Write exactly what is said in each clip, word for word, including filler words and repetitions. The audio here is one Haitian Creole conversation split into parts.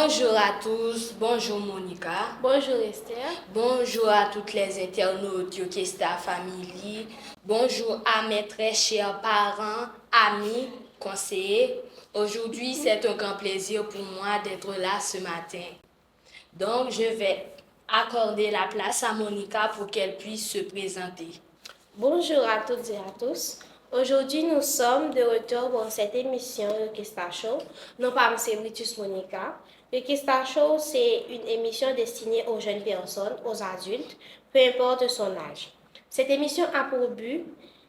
Bonjour à tous, bonjour Monica. Bonjour Esther. Bonjour à toutes les internautes Yokesta Family. Bonjour à mes très chers parents, amis, conseillers. Aujourd'hui, c'est un grand plaisir pour moi d'être là ce matin. Donc, je vais accorder la place à Monica pour qu'elle puisse se présenter. Bonjour à toutes et à tous. Aujourd'hui, nous sommes de retour pour cette émission Yokesta Show. Non pa m se Britus Monica. Yokesta Show, c'est une émission destinée aux jeunes personnes, aux adultes, peu importe son âge. Cette émission a pour but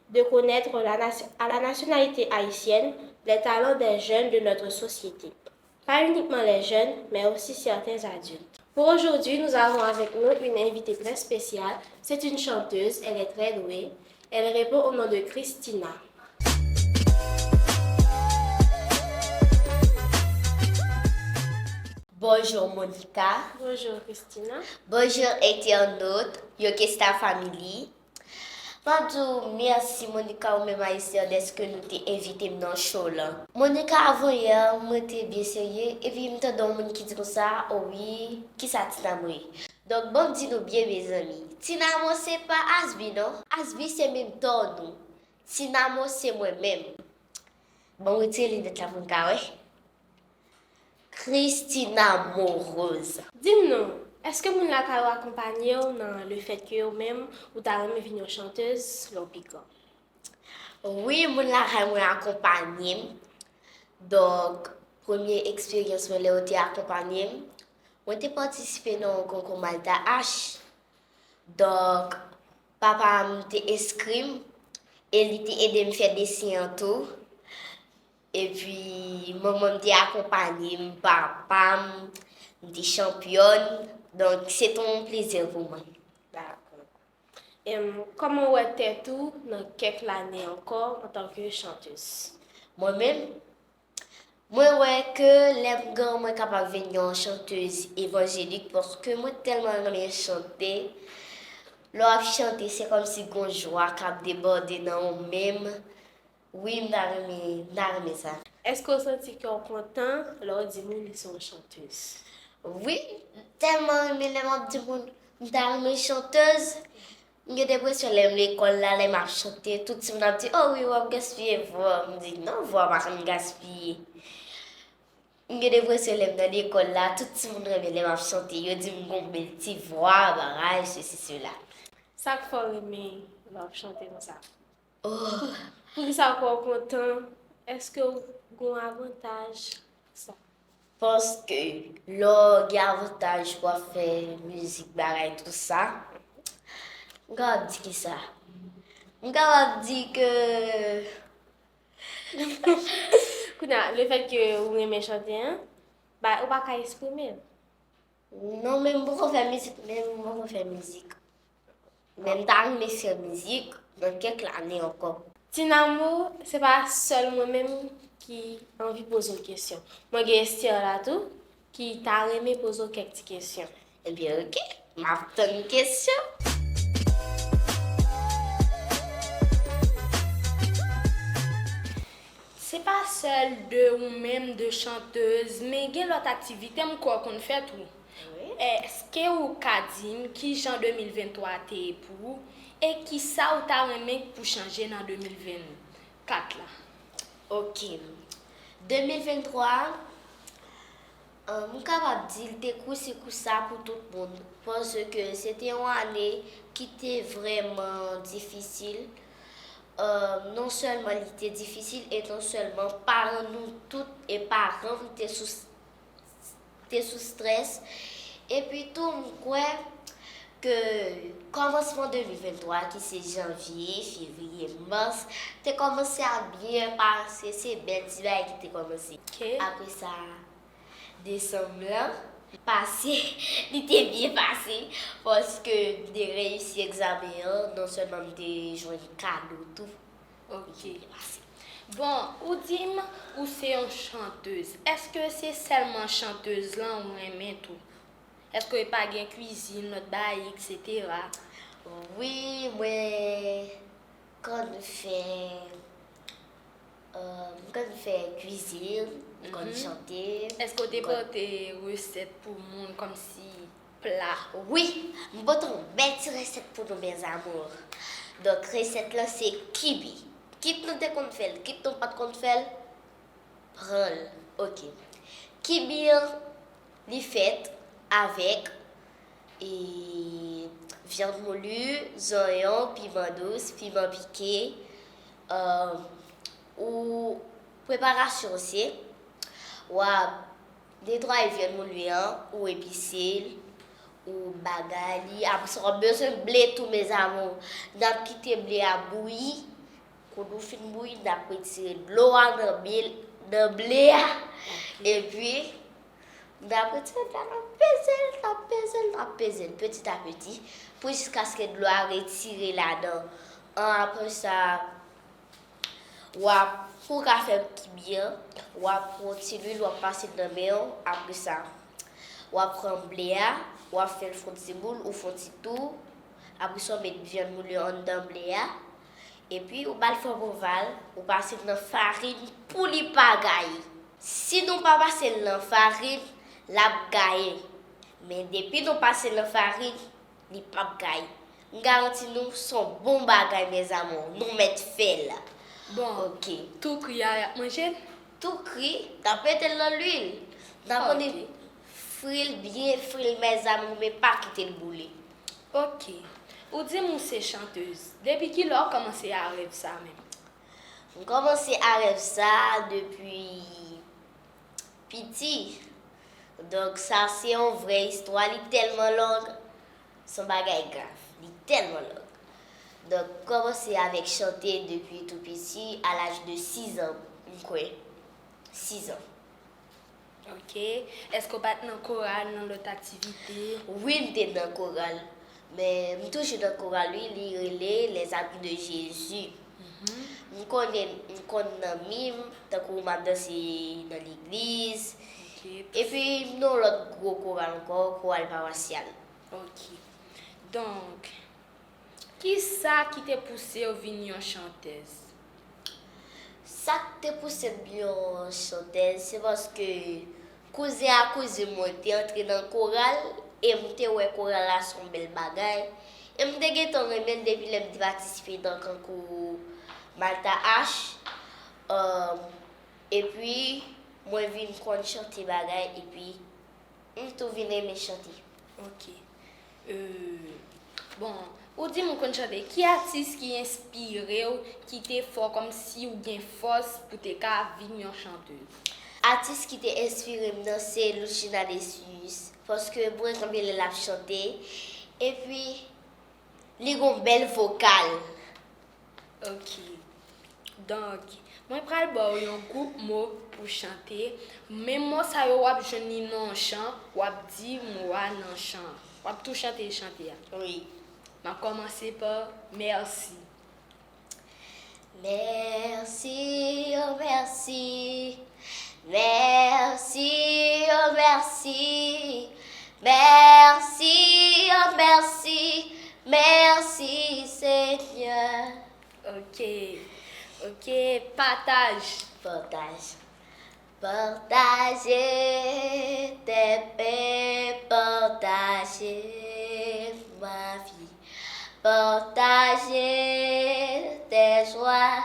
de connaître la nation- à la nationalité haïtienne les talents des jeunes de notre société. Pas uniquement les jeunes, mais aussi certains adultes. Pour aujourd'hui, nous avons avec nous une invitée très spéciale. C'est une chanteuse, elle est très douée. Elle répond au nom de Christina. Bonjour Monica. Bonjour Christina. Bonjour internautes Yokesta Family. M ap di w mèsi Monica ou menm Esther dèske nou te envite m nan show lan. Monica, avan yè mwen te byen serye epi m tande yon moun ki di konsa, o wi, kisa Tina Moore ye? Donk ban m di nou byen mezanmi, Tina Moore se pa Asbi non. Asbi se menntò nou. Tina Moore se mwen menm. Ban m retire linèt la pou n ka wè. Christina Moore. Di m non, èske moun lakay ou akonpanye w nan lefètke ou menm ou ta renmen vin yon chantèz lè w pi gran? Wi, moun lakay mwen akonpanye m. Donk, premye eksperyans mwen lè yo te akonpanye m, mwen te patisipe nan yon konkou Malta H. Donk, papa m te enskri m e li te ede m fè desen an tou. Epi, manman m te akonpanye m, papa m, m te chanpyòn. Donk, se te yon plezi pou mwen. Dakò. Em, kòman w wè tèt ou nan kèk lane ankò antanke chantèz? Mwen menm, mwen wè ke lè m gran, mwen kapab vin yon chantèz evanjelik paske mwen tèlman renmen chante. Lè w ap chante, se kòmsi gon jwa k ap debòde nan ou menm. Wi, m ta renmen, m ta renmen sa. Èske w santi kè w kontan lè w di moun li se yon chantèz? Wi, m tèlman renmen lè m ap di moun m ta renmen chantèz. M gen enpresyon lè m lekòl la, lè m ap chante, tout timoun ap di, o wi, w ap gaspiye vwa w. M di, non, vwa m pa konn gaspiye. M gen enpresyon lè m nan lekòl la, tout timoun renmen lè m ap chante. Yo di m gon bèl ti vwa, bagay, sesi, sela. Sa k fè w renmen lè w ap chante konsa? Oh. Poukisa w kwè w kontan? Èske w gen yon avantaj? Sa. Paske lè w gen avantaj pou w ap fè mizik, bagay, tou sa, m kapab di kisa? M kapab di ke Kounye a, lefètke ou renmen chante an, ba, ou pa ka eksprime l. Non, men m poko fè mizik, men m poko fè mizik. Men m ta renmen fè mizik nan kèk lane ankò. Tina Moore, se pa sèl mwen menm ki anvi poze w kesyon. Mwen gen Esther la tou, ki ta renmen poze w kèk ti kesyon. Ebyen, oke, m ap tann kesyon. Se pa sèl de ou menm, de chantèz, men gen lòt aktivite m kwè w konn fè tou. Wi. Èske ou ka di m kijan de mil venntwa te ye pou ou e kisa ou ta renmen pou chanje nan de mil vennkat la? Ok. De mil venntwa, euh, m kapab di l te kousi kousa pou tout moun, paske se te yon ane ki te vrèman difisil. Euh, non sèlman li te difisil, e non sèlman paran nou tout e paran m te sou te sou strès. Epi tou, m kwè ke kòmansman de mil venntwa, ki se janvye, fevriye, mas, te kòmanse ap byen pase, se bèl ti bagay ki te kòmanse. Ok. Apre sa, desanm lan pase, li te byen pase, paske m te reyisi egzamen an, non sèlman m te jwenn kado tou. Ok. Bon, ou di m ou se yon chantèz. Èske se sèlman chantèz lan ou renmen tou? Èske pa gen kwizin, lòt bagay, etsetera? Wi, mwen konn fè Euh, m konn fè kwizin, m konn chante. Èske w te pote resèt pou moun kòmsi pla? Wi, m pote yon bèl ti resèt pou nou, mes amours. Donk, resèt la se kibi. Kit nou te konn fè l, kit nou pa t konn fè l, pran l. Ok. Kibi an, li fèt avèk e, vyann mouli, zonyon, piman dous, piman pike. Euh, ou preparasyon se, w ap netwaye vyann mouli an, ou epise l, ou bagay li. Apre sa, w ap bezwen ble tou, mes amours. N ap kite ble a bouyi. Kote w fin bouyi, n ap retire dlo a nan ble, nan ble a. Epi, n ap retire dlo a, n ap peze l, n ap peze l, n ap peze l, petit à petit, pou jiskaske dlo a retire ladan. An, apre sa, w ap, pou w ka fè kibi an, w ap pran ti lwil, w ap pase nan men w. Apre sa, w ap pran ble a, w ap fè l fon ti boul, ou fon ti tou. Apre sa, w met vyann mouli anndan ble a. Epi, ou ba l fòm oval, ou pase l nan farin pou li pa gaye. Si nou pa pase l nan farin, l ap gaye. Men depi nou pase l nan farin, li p ap gaye. M garanti nou, s on bon bagay, mes amours. Nou mèt fè l. Bon, ok. Tou kri a, y ap manje l? Tou kri, n ap mete l nan lwil. N ap annik fri l byen fri l, mes amours, men pa kite l boule. Ok. Ou di m ou se chantèz. Depi kilè w kòmanse a rèv sa menm? M kòmanse a rèv sa depi piti. Donk, sa se yon vrè istwa, li tèlman long, s on bagay grav, li tèlman long. Donk, m kòmanse avèk chante depi tou piti, a laj de sizan, m kwè. Sizan. Ok. Èske w pa t nan koral, nan lòt aktivite? Wi, m te nan koral. Men m toujou nan koral wi, li rele Les Amis de Jésus. M konnen, m konn nan mim, tankou m ap danse nan legliz. Epi m nan yon lòt gwo koral ankò, koral pawasyal. Ok. Donk, kisa ki te pouse w vin yon chantèz? Sa k te pouse m yon chantèz, se paske kouzen a kouzin mwen te antre nan koral e m te wè koral la se yon bèl bagay. E m te gentan renmen l depi lè m te patisipe nan kankou Malta H. Epi, mwen vin konn chante bagay epi m tou vin renmen chante. Ok. Bon, ou di m ou konn chante. Ki atis ki enspire w, ki te fè w kòmsi w gen fòs pou te ka vin yon chantèz? Atis ki te enspire m nan se Loutchina Decius, paske mwen renmen lè l ap chante, epi li gen yon bèl vokal. Ok. Donk, mwen pral ba w yon gwoup mo pou chante. Men mo sa yo w ap jwenn li nan yon chan, w ap di mo a nan chan an. W ap tou chante chante a. Wi. M ap kòmanse pa mèsi. Mèsi, o mèsi. Mèsi, o mèsi. Mèsi, o mèsi. Mèsi, Senyè. Ok. Ok, pataj. Pataj. Partager tes peines, partager ma vie. Partager tes joies,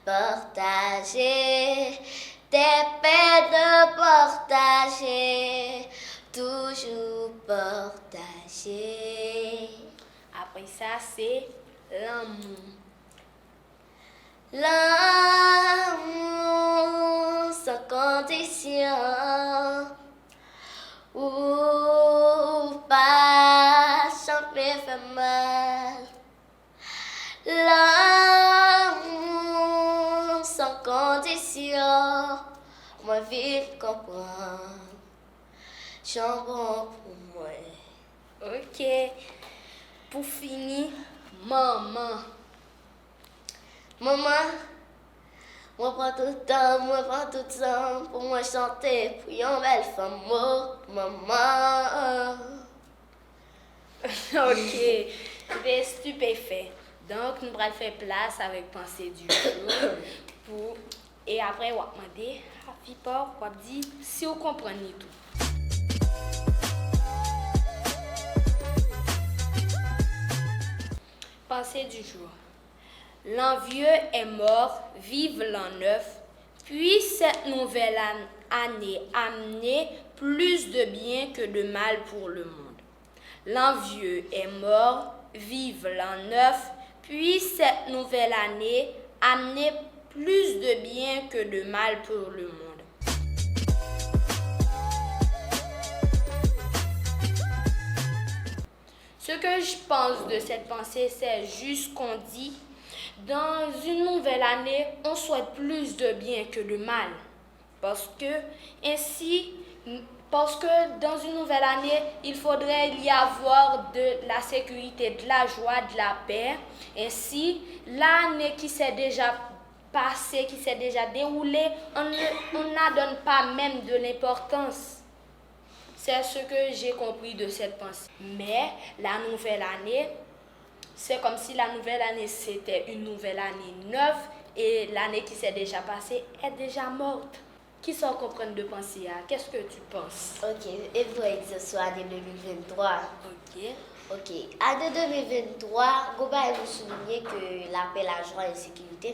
partager tes peines, partager, toujours partager. Apre sa, se lanmou. Lanmou san kondisyon, ou pa janm fè mal. Lanmou san kondisyon, mwen vin konprann jan w bon pou mwen. Ok. Pou fini, manman. Manman, mwen pran tout tan, mwen pran tout tan pou mwen chante pou yon bèl fanm, o manman. Ok, m te estipefè. Donk, nou pral fè plas avèk panse di jou pou E apre, w ap mande a fi pa w, w ap di si w konprann li tou. Pensée du jour. L'an vieux est mort, vive l'an neuf, puis cette nouvelle an- année amener plus de bien que de mal pour le monde. L'an vieux est mort, vive l'an neuf, puis cette nouvelle année amener plus de bien que de mal pour le monde. Ce que je pense de cette pensée, c'est juste qu'on dit, dans une nouvelle année, on souhaite plus de bien que de mal. Parce que ainsi, parce que dans une nouvelle année, il faudrait y avoir de la sécurité, de la joie, de la paix. Ainsi, l'année qui s'est déjà passée, qui s'est déjà déroulée, on ne, on n'adonne pas même de l'importance. C'est ce que j'ai compris de cette pensée. Mais la nouvelle année, c'est comme si la nouvelle année, c'était une nouvelle année neuve et l'année qui s'est déjà passée est déjà morte. Kisa w konprann de panse a? Qu'est-ce que tu penses? Ok, e vre egzanp sou ane de mil venntwa. Ok. Ok, ane de mil venntwa, gon bagay nou soulinye ke lapè, lajwa, ensekirite.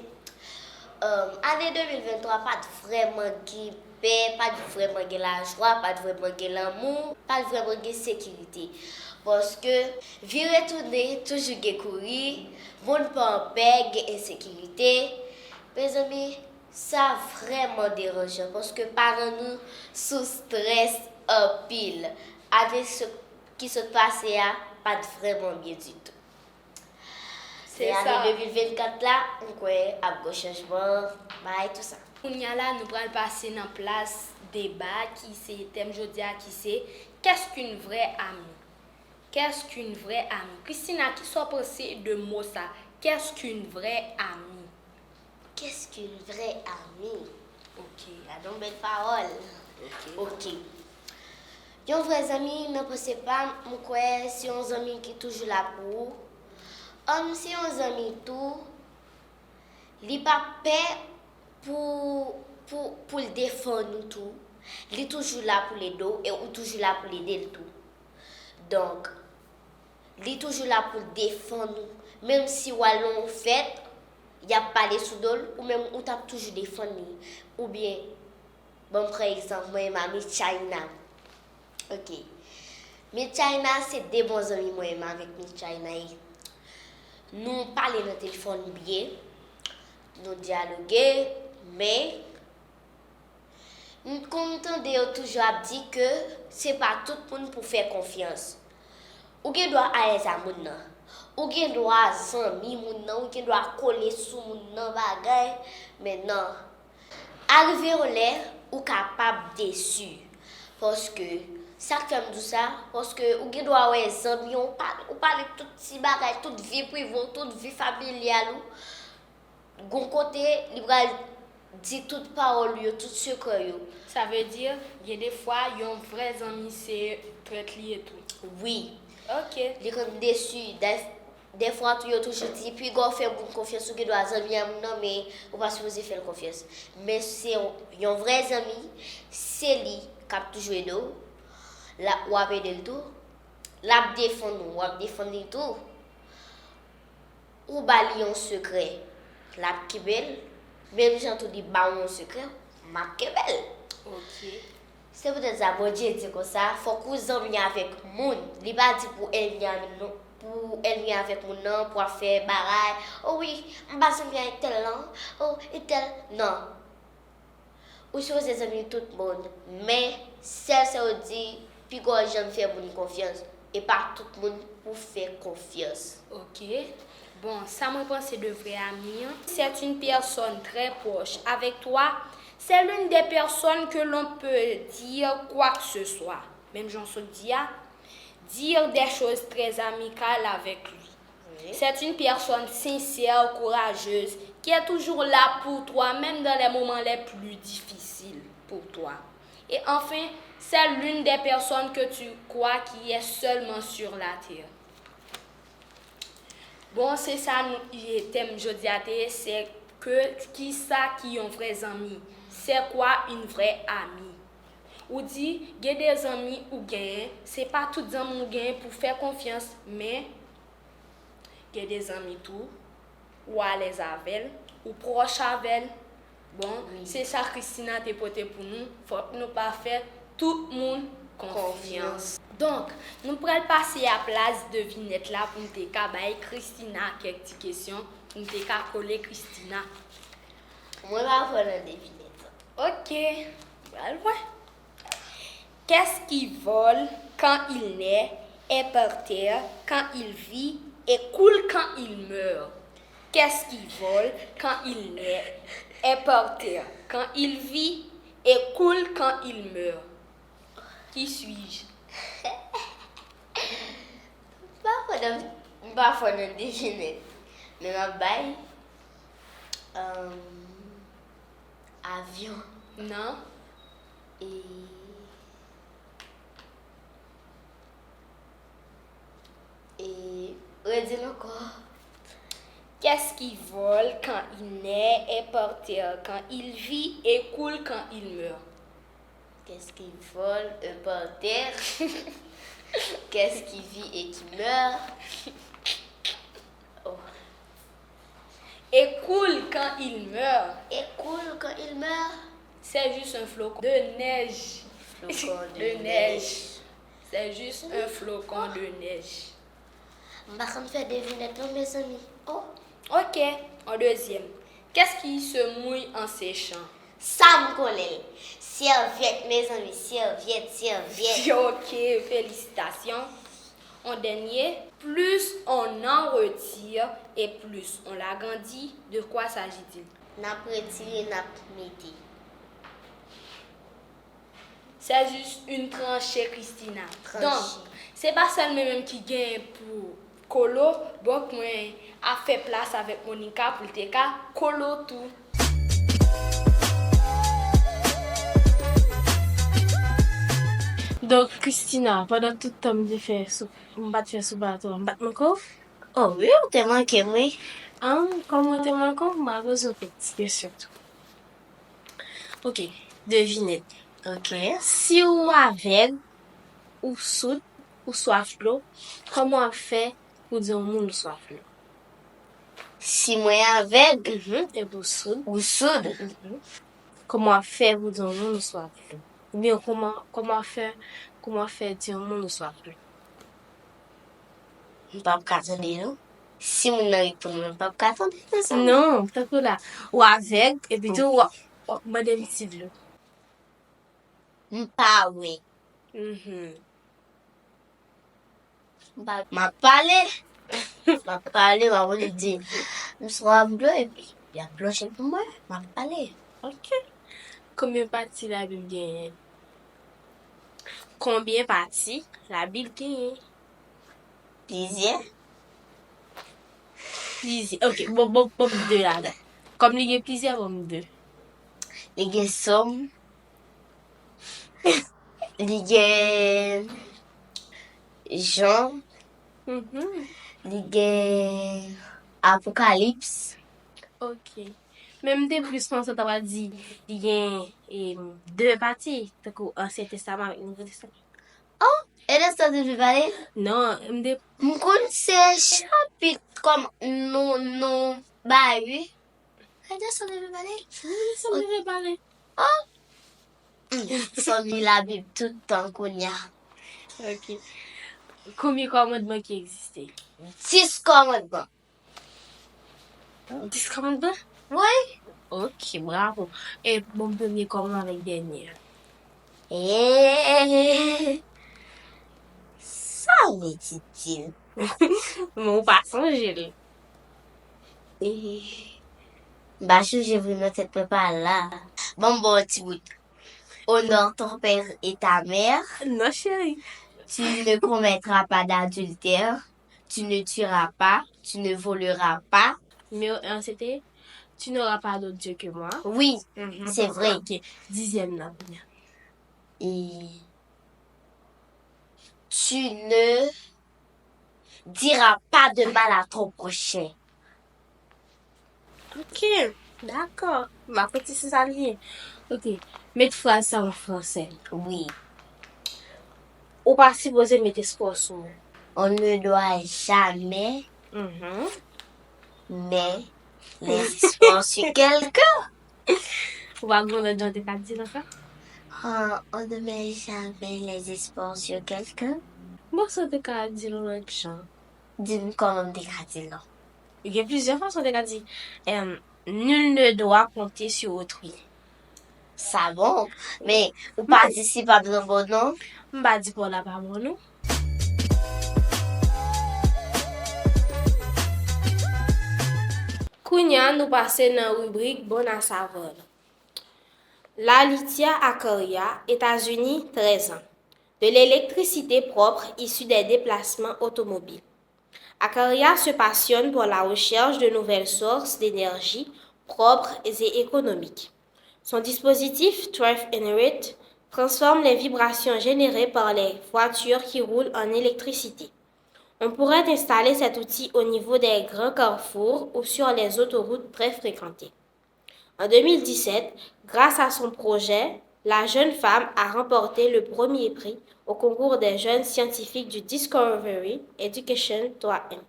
Um, ane de mil venntwa pa t vrèman gen pè, pa t vrèman gen lajwa, pa t vrèman gen lanmou, pa t vrèman gen sekirite. Paske vire tounen, toujou gen kouri, moun pa anpè, gen ensekirite. Mezanmi, sa vrèman deranjan paske paran nou sou strès anpil. Ane ki sot pase a pa t vrèman byen ditou. Se Men sa. Ane de mil vennkat la, m kwè ap gen chanjman, bagay tou sa. Kounye a la, nou pral pase nan plas deba ki se tèm jodi a ki se, qu'est-ce qu'une vraie amie? Qu'est-ce qu'une vraie amie? Christina, kisa w panse de mo sa? Qu'est-ce qu'une vraie amie? Qu'est-ce qu'une vraie amie? Ok. Gade yon bèl pawòl. Ok. Ok. Yon vrè zanmi, nan panse pa m, m kwè se yon zanmi ki toujou la pou ou. An, se yon zanmi tou, li pa pè pou, pou, pou l defann ou tou. Li toujou la pou l ede w e ou toujou la pou l ede l tou. Donk, li toujou la pou l defann ou. Menm si w al nan yon fèt, y ap pale sou do l, ou menm ou t ap toujou defann li. Oubyen, ban m pran egzanp, mwen menm a Miss China. Ok. Miss China se de bon zanmi mwen menm avèk Miss China. E nou pale nan telefòn byen, nou dyaloge, men m konn tande yo toujou ap di ke se pa tout moun pou fè konfyans. Ou gen dwa alèz a moun nan. Ou gen dwa zanmi moun nan, ou gen dwa kole sou moun nan bagay, men non. Arive yon lè, ou kapab desi. Paske, sa k fè m di w sa, paske ou gen dwa wè zanmi w, ou pa- ou pale tout ti bagay, tout vi prive w, tout vi familyal ou. Gon kote, li pral di tout pawòl yo, tout sekrè yo. Sa vle di, gen de fwa, yon vrè zanmi se trèt li ye tou. Wi. Ok. Li konn desi. Dè- Dèfwa tou, yo toujou di, piga w fè moun konfyans, ou gen dwa zanmi a moun nan, men ou pa sipoze fè l konfyans. Men se yon, yon vrè zanmi, se li k ap toujou ede w, l ap- w ap ede l tou. L ap defann ou, w ap defann li tou. Ou ba li yon sekrè, l ap kenbe l. Menm jan tou li ba w yon sekrè, m ap kenbe l. Ok. Se poutèt sa Bondye di konsa, fòk ou zanmi avèk moun. Li pa di pou ènmi a moun non, pou ènmi avèk moun nan, pou ap fè bagay. O wi, m pa zanmi ak tèl lan. O, e tèl, non. Ou sipoze zanmi tout moun, men sèl sa yo di, piga w janm fè moun konfyans, e pa tout moun pou fè konfyans. Ok. Bon, sa mwen panse de vrè ami an. C'est une personne très proche avec toi. C'est l'une des personnes que l'on peut dire quoi que ce soit. Menm jan w sot di a, dire des choses très amicales avec lui. Wi. C'est une personne sincère, courageuse, qui est toujours là pour toi, même dans les moments les plus difficiles pour toi. Et enfin, c'est l'une des personnes que tu crois qui est seulement sur la terre. Bon, se sa nou, e, tèm jodi a te ye, se Ke, kisa ki yon vrè zanmi? C'est quoi une vraie amie? Ou di, gen de zanmi ou genyen, se pa tout zanmi ou genyen pou fè konfyans, men gen de zanmi tou, ou alèz avè l, ou pwòch avè l. Bon, wi, se sa Christina te pote pou nou. Fòk nou pa fè tout moun konfyans. Konfyans. Donk, nou pral pase a plas devinèt la pou n te ka bay Christina kèk ti kesyon, pou n te ka kole Christina. Mwen pa kwè nan devinèt. Ok, pral wè. Qu'est-ce qui vole quand il naît, est par terre quand il vit et coule quand il meurt? Qu'est-ce qui vole quand il naît, est par terre quand il vit et coule quand il meurt? Qui suis-je? M pa fò nan, m pa fò nan devinèt. Men m ap bay, um, avyon. Non. E, e, redi l ankò. Qu'est-ce qui vole quand il naît, est par terre quand il vit et coule quand il meurt? Qu'est-ce qui vole, euh, par terre? Qu'est-ce qui vit et qui meurt? Oh. Et coule quand il meurt. Et coule quand il meurt. C'est juste un flocon de neige. Flocon de neige. C'est juste un flocon de neige. M pa konn fè devinèt non, mezanmi. Oh. Ok, en deuxième. Qu'est-ce qui se mouille en séchant? Sa m konnen l. Sèvyèt, mezanmi, sèvyèt, sèvyèt. Ok, félicitations. En dernier, plus on en retire et plus on l'agrandit. De quoi s'agit-il? N ap retire, n ap mete. C'est juste une tranchée, Christina. Tranchée. Donk, se pa sèl mwen menm ki genyen pou kolo, donk mwen ap fè plas avèk Monica pou l te ka kolo tou. Donk, Christina, pandan tout tan m te fè sou, m pa t fè sou bato a, m pa t manke w? Oh wi, ou te manke m, wi. Ah, kòm ou te manke w, m a poze w kèk ti kesyon tou. Ok, devinèt. Ok. Si ou avèg, ou soud, ou swaf dlo, kòman w ap fè pou di yon moun ou swaf dlo? Si mwen avèg, mhm, epi ou soud, ou soud, mhm, kòman w ap fè pou di yon moun ou swaf dlo? Oubyen kòman, kòman w ap fè, kòman w ap fè di yon moun ou swaf dlo? M p ap ka tande, non. Si moun nan reponn mwen, m p ap ka tande, mezanmi. Non, tankou la, ou avèg, epi tou, w ap, w ap mande m ti dlo. M pa wè. Mhm. M pa, m ap pale. M ap pale, m ap di, m swaf dlo, epi y ap ploche pou mwen, m ap pale. Ok. Konbyen pati Labib genyen? Konbyen pati Labib genyen? Plizyè. Plizyè. Ok, bon, bon, bon, de ladan. Kòm li gen plizyè, bon, de. Li gen Sòm. Li gen Jan. Mhm. Li gen Apokalips. Ok. Men m te plis panse w ta pral di li gen, em, de pati, tankou Ansyen Testaman avèk Nouvo Testaman. Oh, e de sa w te vle pale? Non, m te... M konn se chapit kòm nou, nou bay, wi. E de sa w te vle pale? Wi, de sa m te vle pale. Oh! Mm, sa m li Labib tout tan kounye a. Ok. Konbyen kòmandman ki egziste? Dis kòmandman. Dis kòmandman? Wi. Ok, bravo. E bon, premye kòmandman avèk dènye a. E, sa w vle di, di l? Men ou pa sonje l. E, m pa sonje vre nan tèt mwen pa la. Ban m ba w yon ti bout. Honore ton père et ta mère. Non, cheri. Tu ne commettras pas d'adultère. Tu ne tueras pas, tu ne voleras pas. Nimewo en, se te, tu n'auras pas d'autre Dieu que moi. Wi, mhm, se vre. Ok, dizyèm nan, kounye a. E tu ne diras pas de mal à ton prochain. Ok. Dakò. M pa konn si se sa l ye. Ok. Met fraz sa an fransè. Wi. Ou pa sipoze met espò sou ou. On ne doit jamais Mhm. mettre les espoirs sur quelqu'un. Ou pa gen lòt jan w te ka di l ankò? Ah, on ne met jamais les espoirs sur quelqu'un. Bon, sa w te ka di l yon lòt jan. Di m kòman m te ka di l non. Gen plizyè fason w te ka di, em, nul ne doit compter sur autrui. Sa bon, men ou pa di si pa blan bon non. M pa di pa w la pa bon non. Kounye a, nou pase nan ribrik Bon a savwa. Lalitia Akaria, Etazini, trèz an. De l'électricité propre issue des déplacements automobiles. Akaria se passionne pour la recherche de nouvelles sources d'énergie propres et économiques. Son dispositif, twelve Enerit, transforme les vibrations générées par les voitures qui roulent en électricité. On pourrait installer cet outil au niveau des grands carrefours ou sur les autoroutes très fréquentées. En deux mille dix-sept, grâce à son projet, la jeune femme a remporté le premier prix au concours des jeunes scientifiques du Discovery Education trois M.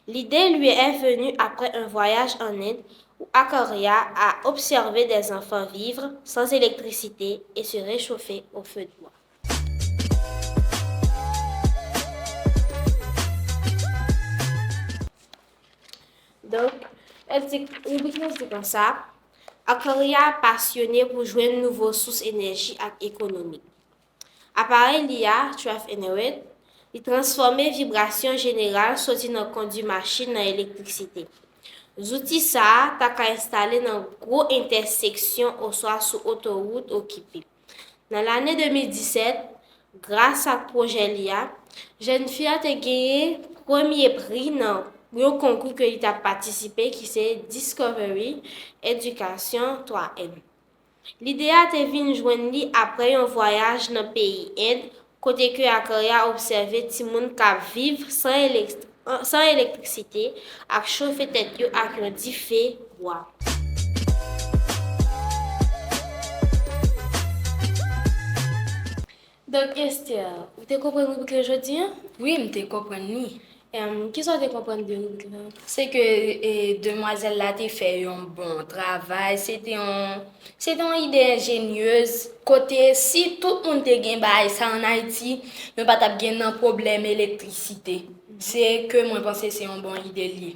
L'idée lui est venue après un voyage en Inde où Akaria a observé des enfants vivre sans électricité et se réchauffer au feu de bois. Donk, el di, ribrik nou di konsa, Akaria pasyone pou jwenn nouvo sous enèji ak ekonomik. Aparèy li a, twelve Enerit, li transfòme vibrasyon jeneral soti nan kondi machin nan elektrisite. Zouti sa a ta ka enstale nan gwo entèseksyon oswa sou otowout okipe. Nan lane de mil disèt, gras ak pwojè li a, jèn fi a te genyen premye pri nan yon konkou ke li t ap patisipe, ki se Discovery Education twa M. Lide a te vin jwenn li apre yon vwayaj nan peyi End, kote ke Akaria obsève timoun k ap viv san elek-, san elektrisite ak chofe tèt yo ak yon dife bwa. Donk, Esther, ou te konprann ribrik lan jodi a? Wi, m te konprann li. Em, kisa w te konprann de ribrik lan? Se ke, e, demwazèl la te fè yon bon travay. Se te yon, se te yon ide enjenyez, kote si tout moun te gen bagay sa ann Ayiti, nou pa t ap gen nan pwoblèm elektrisite. Se ke mwen panse se yon bon ide l ye.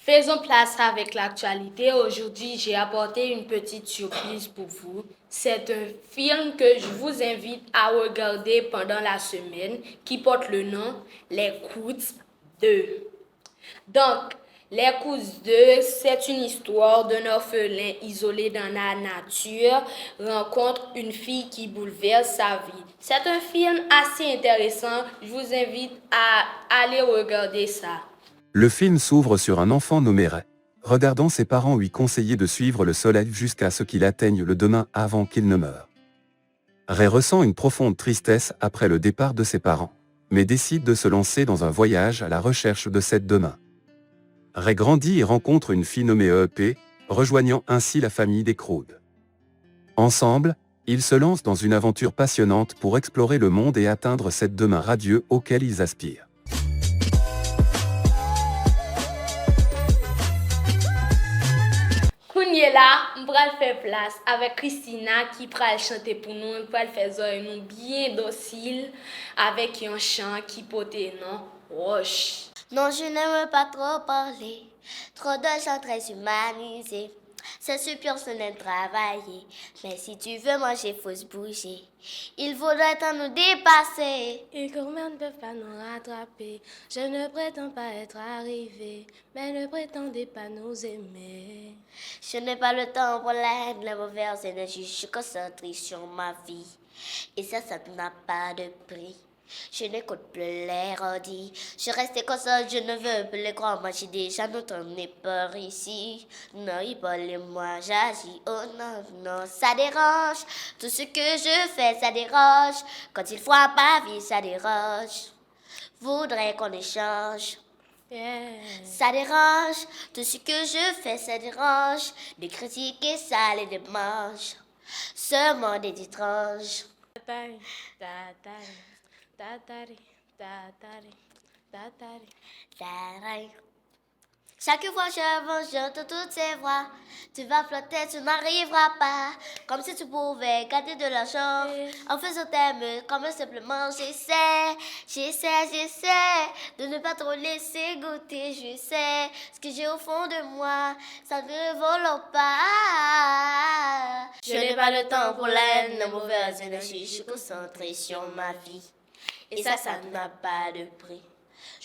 Faisons place avec l'actualité. Aujourd'hui, j'ai apporté une petite surprise pour vous. C'est un film que je vous invite à regarder pendant la semaine qui porte le nom Les Croods deux. Donc, Les Croods deux, c'est une histoire d'un orphelin isolé dans la nature rencontre une fille qui bouleverse sa vie. C'est un film assez intéressant. Je vous invite à aller regarder ça. Le film s'ouvre sur un enfant nommé Ray, regardant ses parents lui conseiller de suivre le soleil jusqu'à ce qu'il atteigne le demain avant qu'il ne meure. Ray ressent une profonde tristesse après le départ de ses parents, mais décide de se lancer dans un voyage à la recherche de cette demain. Ray grandit et rencontre une fille nommée E P, rejoignant ainsi la famille des Croods. Ensemble, ils se lancent dans une aventure passionnante pour explorer le monde et atteindre cette demain radieuse auquel ils aspirent. Kounye la, m pral fè plas avèk Christina ki pral chante pou nou, l pral fè zòrèy nou byen dosil avèk yon chan ki pote non Wòch. Non, je n'aime pas trop parler. Trop de gens très humanisés. C'est super, ce n'est travailler. Mais si tu veux manger, faut se bouger. Ils voudraient tant nous dépasser. Et comme ils ne peuvent pas nous rattraper, je ne prétends pas être arrivé, mais ne prétendez pas nous aimer. Je n'ai pas le temps pour la haine, les mauvaises énergies, je suis concentré sur ma vie. Et ça, ça n'a pas de prix. Je n'écoute plus les rodis. Je reste consciente, je ne veux plus les croire. Moi, j'ai déjà notre nez par ici. Non, il parle, moi, j'agis. Oh non, non, ça dérange. Tout ce que je fais, ça dérange. Quand il frappe ma vie, ça dérange. Voudrais qu'on échange. Yeah. Ça dérange, tout ce que je fais, ça dérange. De critiquer, ça les démange. Ce monde est étrange. Tatari, tatari, tatari, tatari, tatari. Taray. Chaque fois j'avance, j'entends toutes ces voix. Tu vas flotter, tu n'arriveras pas. Comme si tu pouvais gagner de l'argent. En faisant tes mots, comme simplement j'essaie, j'essaie, j'essaie de ne pas trop laisser goûter. Je sais ce que j'ai au fond de moi, ça ne vole pas. Je n'ai pas le temps pour la haine, la mauvaise énergie, je suis concentré sur ma vie. Et ça, ça n'a pas de prix.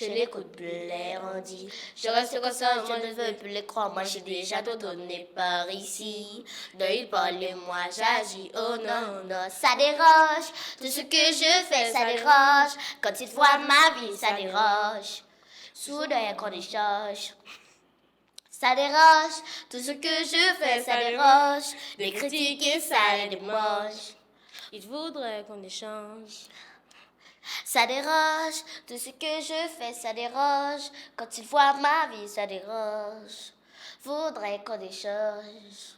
Je n'écoute plus les on-dit. Je reste conscient, je ne veux plus les croire. Moi, j'ai déjà tout donné par ici. Donc, ils parlent de moi, j'agis. Oh non, non, ça dérange. Tout ce que je fais, ça dérange. Quand ils voient ma vie, ça dérange. Soudain, qu'on échange. Ça dérange. Tout ce que je fais, ça dérange. De critiquer, ça les démange. Il voudrait qu'on échange. Ça dérange, tout ce que je fais, ça dérange. Quand ils voient ma vie, ça dérange. Voudrais qu'on échange.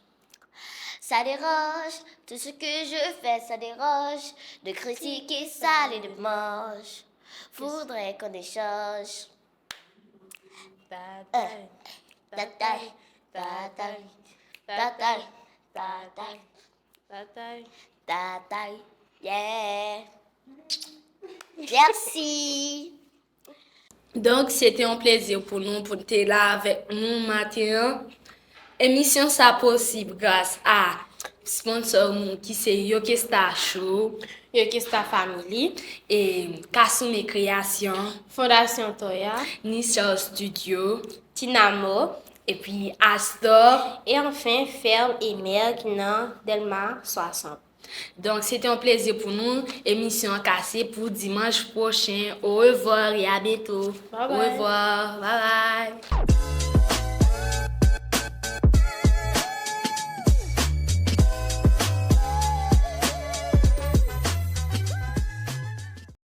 Ça dérange, tout ce que je fais, ça dérange. De critiquer, ça les démange. Voudrais qu'on échange. Tatay, Tatay, tatay, tatay, tatay, tatay. tatay. Yeah. Merci. Donk, se te yon plezi pou nou pou te la avèk nou maten an. Emisyon sa posib gras a sponsò nou ki se Yokesta Show, Yokesta Family, e Kasoume Kreyasyon, Fondasyon Toya, Nisha Studio, Tinamo, epi Astor. E anfen, Ferme et Mer ki nan Delma swasant. Donk, se te yon plezi pou nou. Emisyon an kase pou dimanch pwochen. Au revoir et à bientôt. Bye bye. Au revoir. Bye bye.